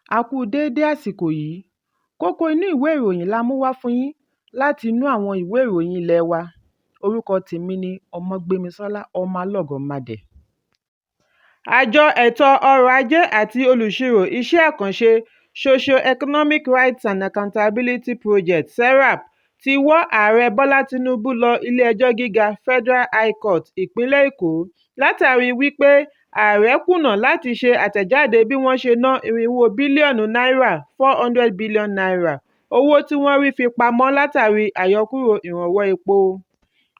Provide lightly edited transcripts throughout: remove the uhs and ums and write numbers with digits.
A kú déédé àsìkò yìí. Kókó inú ìwé ìròyìn la mú wá fún yín láti inú àwọn ìwé ìròyìn ilé wa. Orúkọ tèmi ni Ọmọgbémisọ́lá Ọmọlọ́gọ̀mádẹ. Àjọ Ètò Ọrọ̀ Ajé àti Olùsirò Iṣẹ́ Àkànṣe Socio-Economic Rights and Accountability Project (SERAP) ti wọ́ Ààrẹ Bọ́lá Tinubu lọ Ilé-ẹjọ́ Gíga Federal High Court, Ìpínlẹ̀ Èkó, látàrí wípé Ààrẹ kùnà láti ṣe àtẹ̀jáde bí wọ́n ṣe ná 400 bílíọ̀nù náírà (N400 billion) owó tí wọ́n rí fi pamọ́ látàrí àyọkúrò ìrànwọ́ epo.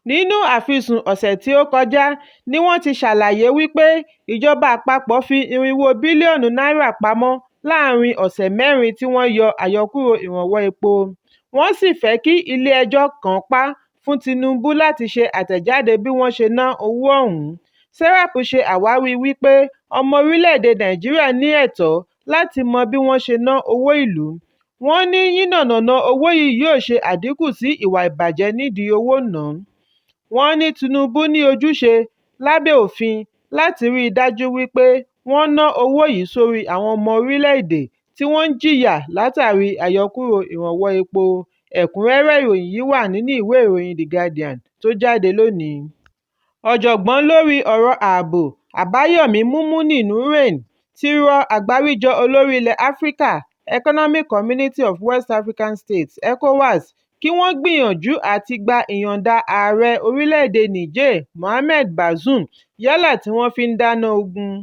Nínú àfisùn ọ̀sẹ̀ tí ó kọjá ní wọ́n ti ṣàlàyé wípé ìjọba àpapọ̀ fi 400 bílíọ̀nù náírà pamọ́ láàárín ọ̀sẹ̀ mẹ́rin tí wọ́n yọ àyọkúrò ìrànwọ́ epo, wọ́n sì fẹ́ kí ilé-ẹjọ́ kànńpá fún Tinubu láti ṣe àtẹ̀jáde bí wọ́n ṣe ná owó ọ̀hún. SERAP ṣe àwárí wípé ọmọ orílẹ̀-èdè Nàìjíríà ní ẹ̀tọ́ láti mọ bí wọ́n ṣe ná owó ìlú. Wọ́n ní yíyànnàná owó yìí yóò ṣe àdínkù sí ìwà ìbàjẹ́ nídìí owó ná. Wọ́n ní Tinubu ní ojúṣe lábẹ́ òfin láti rí dájú wípé wọ́n ná owó yìí sórí àwọn ọmọ orílẹ̀-èdè tí wọ́n ń jìyà látàrí àyọkúrò ìrànwọ́ epo. Ẹ̀kúnrẹ́rẹ́ ìròyìn yìí wà nínú ìwé ìròyìn The Guardian tó jáde lónìí. Ọ̀jọ̀gbọ́n lórí ọ̀rọ̀ ààbò Àbáyọ̀mí Mumuni Nureni ti rọ Àgbáríjọ Olórí Ilẹ̀ Áfíríkà Economic Community of West African States (ECOWAS) kí wọ́n gbìyànjú àti gba ìyọ̀ǹda Ààrẹ orílẹ̀-èdè Niger Mohamed Bazoum yálà tí wọ́n fi ń dáná ogun.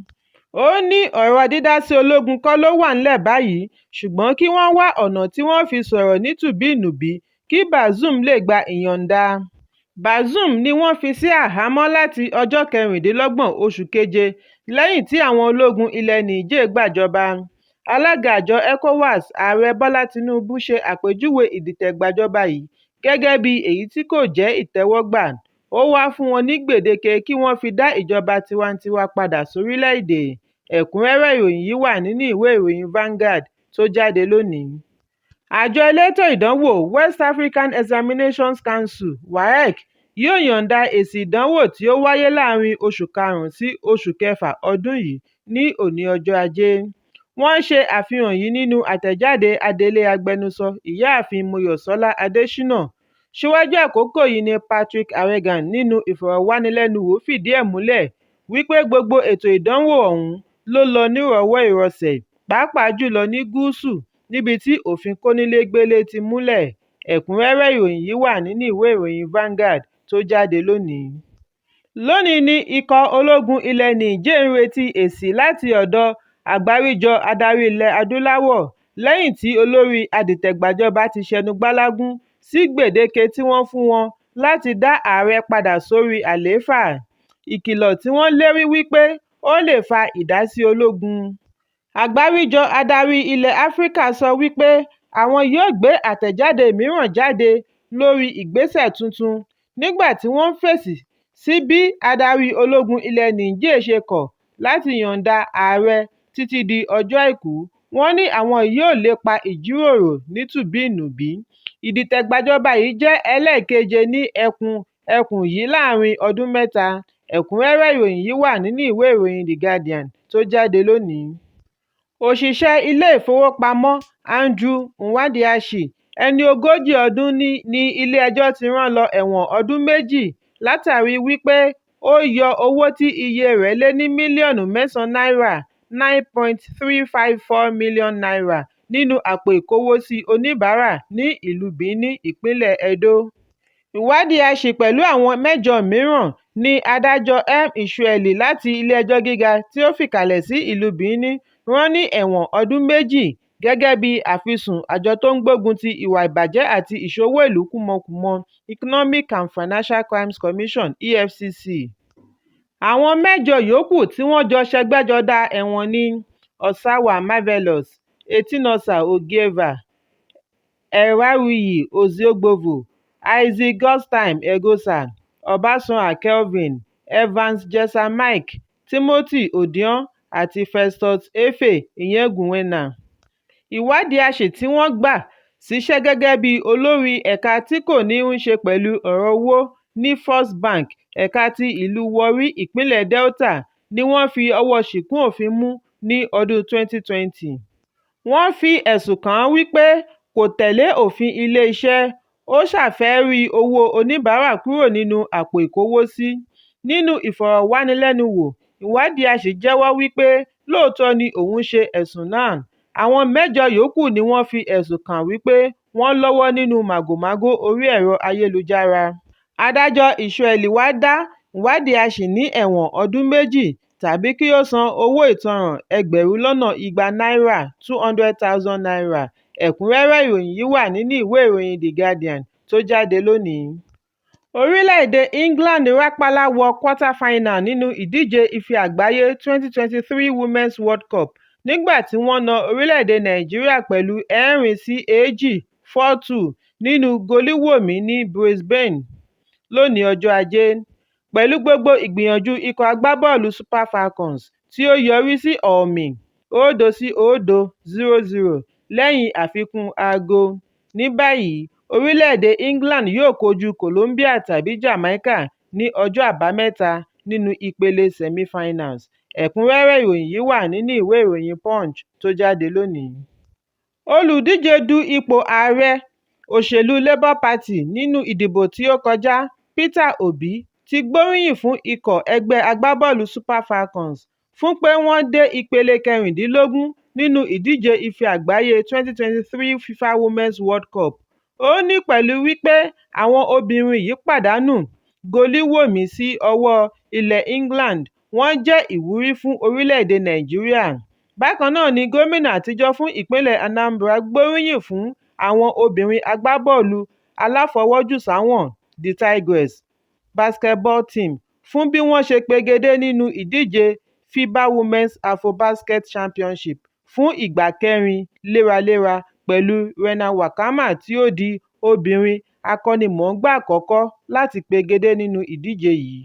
Ó ní ọ̀rọ̀ dídásí ológun kọ́ ló wà nílẹ̀ báyìí, ṣùgbọ́n kí wọ́n wá ọ̀nà tí wọ́n ó fi sọ̀rọ̀ ní tùnbíǹnùbí kí Bazoum lè gba ìyọ̀ǹda. Bazoum ní wọ́n fi sí àhámọ́ láti ọjọ́ 26 oṣù Keje lẹ́yìn tí àwọn ológun ilẹ̀ Niger gbàjọba. Alága àjọ ECOWAS Ààrẹ Bọ́lá Tinubu ṣe àpèjúwe ìdìtẹ̀gbàjọba yìí gẹ́gẹ́ bí èyí tí kò jẹ́ ìtẹ́wọ́gbà, ó wá fún wọn ní gbèdéke kí wọ́n fi dá ìjọba tiwantiwa padà sórílẹ̀-èdè. Ẹ̀kúnrẹ́rẹ́ ìròyìn yìí wà nínú ìwé ìròyìn Vanguard tó jáde lónìí. Àjọ Elétò Ìdánwò West African Examinations Council (WAEC) yóò yọ̀ǹda èsì ìdánwò tí ó wáyé láàárín oṣù karùn-ún sí oṣù kẹfà ọdún yìí ní òní ọjọ́ Ajé. Wọ́n ṣe àfihàn yìí nínú àtẹ̀jáde adelé agbẹnusọ Ìyáàfin Mọ́jọ́sọ́lá Adéṣínà. Síwájú àkókò yìí ni Patrick Areghan nínú ìfọ̀rọ̀wánilẹ́nuwò fìdí ẹ̀ múlẹ̀ wípé gbogbo ètò ìdánwò ọ̀hún ló lọ nírọwọ́-ìrọsẹ̀ pàápàá jùlọ ní gúúsù níbi tí òfin kónílé-gbélé ti múlẹ̀. Ẹ̀kúnrẹ́rẹ́ ìròyìn yìí wà nínú ìwé ìròyìn Vanguard tó jáde lónìí. Lónìí ní ikọ̀ ológun ilẹ̀ Niger ń retí èsì láti ọ̀dọ̀ Àgbáríjọ Adarí Ilẹ̀ Adúláwò lẹ́yìn tí olórí adìtẹ̀gbàjọba ti ṣẹnu gbálágún sí gbèdéke tí wọ́n fún wọn láti dá ààrẹ padà sórí àlééfà, ìkìlọ̀ tí wọ́n lérí wípé ó lè fa ìdásí ológun. Àgbáríjọ Adarí Ilẹ̀ Áfíríkà sọ wípé àwọn yóò gbé àtẹ̀jáde mìíràn jáde lórí ìgbésẹ̀ tuntun, nígbà tí wọ́n ń fèsì sí bí adarí ológun ilẹ̀ Niger ṣe kọ̀ láti yọ̀ǹda ààrẹ títí di ọjọ́ Àìkú, wọ́n ní àwọn yóò lépa ìjíròrò ní tùnbíǹnùbí. Ìdìtẹ̀gbàjọba yìí jẹ́ ẹlẹ́ẹ̀keje ní ẹkùn ẹkùn yìí láàárín ọdún mẹ́ta. Ẹ̀kúnrẹ́rẹ́ ìròyìn yìí wà nínú ìwé ìròyìn The Guardian tó jáde lónìí. Òṣìṣẹ́ ilé-ìfowópamọ́ Andrew Nwadiachi, ẹni ogójì ọdún ní ilé-ẹjọ́ ti rán lọ ẹ̀wọ̀n ọdún méjì látàrí wípé ó yọ owó tí iye rẹ̀ lé ní mílíọ̀nù mẹ́sàn-án náírà N9.354 million naira nínú àpò ìkówósí oníbàárà ní ìlú Benin, ìpínlẹ̀ Edo. Nwadiachi pẹ̀lú àwọn mẹ́jọ mìíràn ní Adájọ́ M. Ishieli láti Ilé-ẹjọ́ Gíga tí ó fìkàlẹ̀ sí ìlú Benin rán ní ẹ̀wọ̀n ọdún méjì gẹ́gẹ́ bí àfisùn àjọ tó ń gbógun ti ìwà ìbàjẹ́ àti ìṣowó-ìlú kúmọkùmọ Economic and Financial Crimes Commission (EFCC). Àwọn mẹ́jọ yòókù tí wọ́n jọ ṣẹgbẹ́jọdá ẹ̀wọ̀n ni: Osawa Marvelous Etinosa Ogieva, Erharuyi Oziogbova, Isaac Godstime Eghosa, Obasanwa Kelvin, Evans Jesa Mike, Timothy Odion àti Festus Efe Iheghunena. Nwadiachi tí wọ́n gbà síṣẹ́ gẹ́gẹ́ bí olórí ẹ̀ka tí kò ní ń ṣe pẹ̀lú ọ̀rọ̀ owó ní First Bank ẹ̀ka ti ìlú Warri, ìpínlẹ̀ Delta ni wọ́n fi ọwọ́ ṣìkún òfin mú ní ọdún 2020. Wọ́n fi ẹ̀sùn kàn án wípé kò tẹ̀lé òfin ilé-iṣẹ́, ó ṣàfẹ́rí owó oníbàárà kúrò nínú àpò ìkówósí. Nínú ìfọ̀rọ̀wánilẹ́nuwò, Nwajiachi jẹ́wọ́ wípé lóòótọ́ ni òun ṣe ẹ̀sùn náà. Àwọn mẹ́jọ yòókù ni wọ́n fi ẹ̀sùn kàn wípé wọ́n lọ́wọ́ nínú màgòmágó orí ẹ̀rọ ayélujára. Adájọ́ Israel wá dá Nwajiachi ní ẹ̀wọ̀n ọdún méjì tàbí kí ó san owó ìtanràn 200,000 náírà (N200,000). Ẹ̀kúnrẹ́rẹ́ ìròyìn yìí wà nínú ìwé ìròyìn The Guardian tó jáde lónìí. Orílẹ̀-èdè England rápálá wọ quarter-final nínú ìdíje Ife Àgbáyé 2023 Women's World Cup nígbà tí wọ́n na orílẹ̀-èdè Nàìjíríà pẹ̀lú 4-2 (4-2) nínú goolíwòmí ní Brisbane lónìí ọjọ́ Ajé. Pẹ̀lú gbogbo ìgbìyànjú ikọ̀ agbábọ́ọ̀lù Super Falcons tí ó yọrí sí ọ̀mì 0-0 (0-0) lẹ́yìn àfikún aago. Ní báyìí, orílẹ̀-èdè England yóò kojú Colombia tàbí Jamaica ní ọjọ́ Àbámẹ́ta nínú ìpele semi-finals. Ẹ̀kúnrẹ́rẹ́ ìròyìn yìí wà nínú ìwé ìròyìn Punch tó jáde lónìí. Olùdíje du ipò ààrẹ òṣèlú Labour Party nínú ìdìbò tí ó kọjá, Peter Obi, ti gbóríyìn fún ikọ̀ ẹgbẹ́ agbábọ́ọ̀lù Super Falcons fún pé wọ́n dé ìpele 16 nínú ìdíje Ife Àgbáyé 2023 FIFA Women's World Cup. Ó ní pẹ̀lú wípé àwọn obìnrin yìí pàdánù goolíwòmí sí ọwọ́ ilẹ̀ England, wọ́n jẹ́ ìwúrí fún orílẹ̀-èdè Nàìjíríà. Bákan náà ni gómìnà àtijọ́ fún ìpínlẹ̀ Anambra gbóríyìn fún àwọn obìnrin agbábọ́ọ̀lù aláfọwọ́jùsáwọ̀n The Tigress Basketball Team fún bí wọ́n ṣe pegedé nínú ìdíje FIBA Women's Afrobasket Championship fún ìgbà kẹrin léraléra pẹ̀lú Rena Wakama tí ó di obìnrin akọ́nimọ̀ọ́gbá àkọ́kọ́ láti pegedé nínú ìdíje yìí.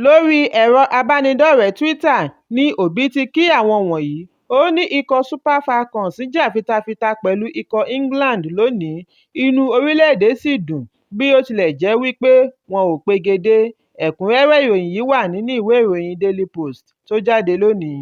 Lórí ẹ̀rọ abánidọ́rẹ̀ẹ́ Twitter ní Obi ti kí àwọn wọ̀nyí, ó ní ikọ̀ Super Falcons jà fitafita pẹ̀lú ikọ̀ England lónìí, inú orílẹ̀-èdè sì dùn bí ó tilẹ̀ jẹ́ wípé wọn ò pegedé. Ẹ̀kúnrẹ́rẹ́ ìròyìn yìí wà nínú ìwé ìròyìn Daily Post tó jáde lónìí.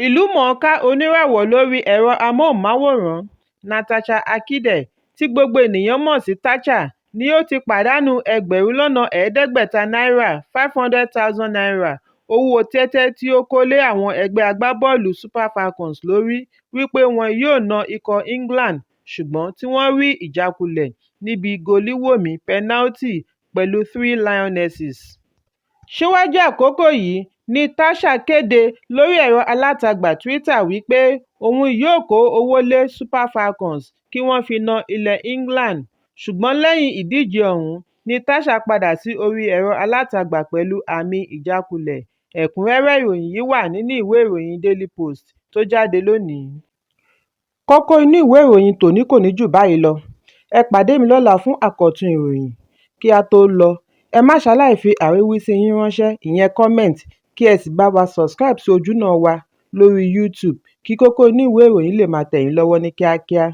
Ìlúmọ̀ọ́ká oníràwọ̀ lórí ẹ̀rọ amóhùnmáwòrán, Natacha Akide, tí gbogbo ènìyàn mọ̀ sí Tacha, ni ó ti pàdánù 500,000 náírà (N500,000) owó tẹ́tẹ́ tí ó kó lé àwọn ẹgbẹ́ agbábọ́ọ̀lù Super Falcons lórí wípé wọn yóò na ikọ̀ England ṣùgbọ́n tí wọ́n rí ìjákulẹ̀ níbi goolíwòmí pẹnáútì pẹ̀lú Three Lionesses. Síwájú àkókò yìí ni Tacha kéde lórí ẹ̀rọ alátagbà Twitter wípé òun yóò kó owó lé Super Falcons kí wọ́n fi na ilẹ̀ England, ṣùgbọ́n lẹ́yìn ìdíje ọ̀hún ni Tacha padà sí orí ẹ̀rọ alátagbà pẹ̀lú àmì ìjákulẹ̀. Ẹ̀kúnrẹ́rẹ́ ìròyìn yìí wà nínú ìwé ìròyìn Daily Post tó jáde lónìí. Kókó inú ìwé ìròyìn tòní kò ní jù báyìí lọ. Ẹ pàdé mi lọ́la fún àkọ́tún ìròyìn. Kí á tó lọ, ẹ má ṣaláì fi àríwísí yín ránṣẹ́ ìyẹn comment kí ẹ sì bá wa subscribe sí ojúnà wa lórí YouTube kí kókó inú ìwé ìròyìn lè máa tẹ̀ yín lọ́wọ́ ní kíákíá.